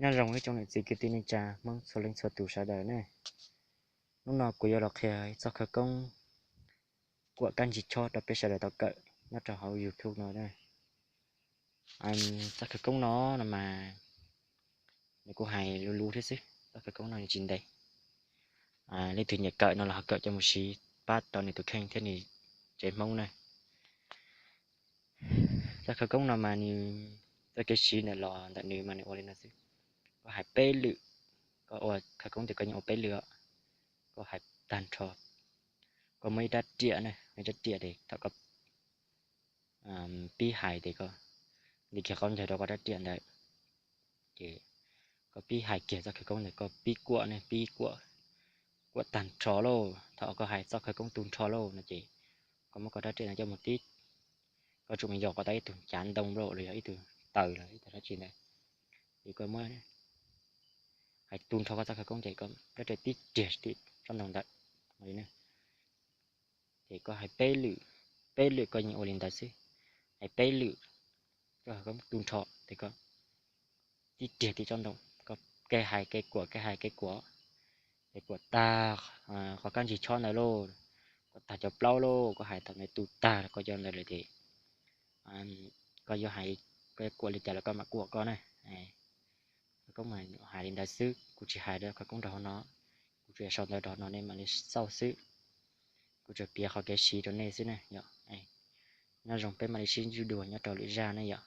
Nyob zoo ib tsoom niam txiv kwv tij neej tsa Hmoob txhua leej txhua tus sawv daws ne. Hnub no kuv yuav los qhia txoj khawv koob kuam kab ntsig chob rau peb sawv daws tau kawm nyob rau hauv YouTube no. Txoj khawv koob no no mas nws kuj hais luv luv thiab xwb, txoj khawv koob no nws tsis ntev. Leej twg nyiam kawm no los ho kawm coj mus siv pab rau nws tus kheej thiab nws tsev Hmoob na. Txoj khawv koob no mas nws, txoj kev siv ntawm los ntawm nws mas nws ua li no xwb. Koj hais peb lwm, koj ua khawv koob ces koj yeej ua peb lwm os. Koj hais tag nrho, koj muaj ib rab riam ne, ib rab riam ces thaum koj pib hais ces koj nti kiag qaub ncaug rau koj rab riam ntawd, ces koj pib hais kiag txoj khawv koob ntawd, koj pib kuam ne, pib kuam, kuam tag nrho lauj, thaum koj hais txoj khawv koob tu nrho lauj no ces koj muab koj rab riam ntawd coj mus tib, koj tsuas mus yos kom tau ib tug cav ntoo los yog ib tug taws los ib tug dab tsi ntawd, ces koj muab hais tu nrho koj txoj khawv koob ces koj rab riam tib riag tim tsob ntoo ntawd. Ces koj hais peb lwm, peb lwm koj yeej ua li ntawd xwb. Hais peb lwm, koj tu nrho ces koj tib riag tim tsob ntoo, koj kev hais kev kuam, kev hais kev kuam, ces kuam tag qhov kab ntsig chob ntawd lauj, kuam tag cov plaub lauj, koj hais thaum ntawd tu tag koj cov ntawd lawm ces koj yuav hais, koj yuav kuam li cas los koj mam kuam koj na. Khawv koob mas hais li ntawd xwb, kuv tsis hais khawv koob rau hauv no, kuv tsuas sau ntawv rau hauv no nej mam li xauj xwb. Kuv tsuas piav qhov kev siv rau nej xwb na yom. Nyob zoo peb mam li sib ntsib dua nyob rau lwm zaj ne yom.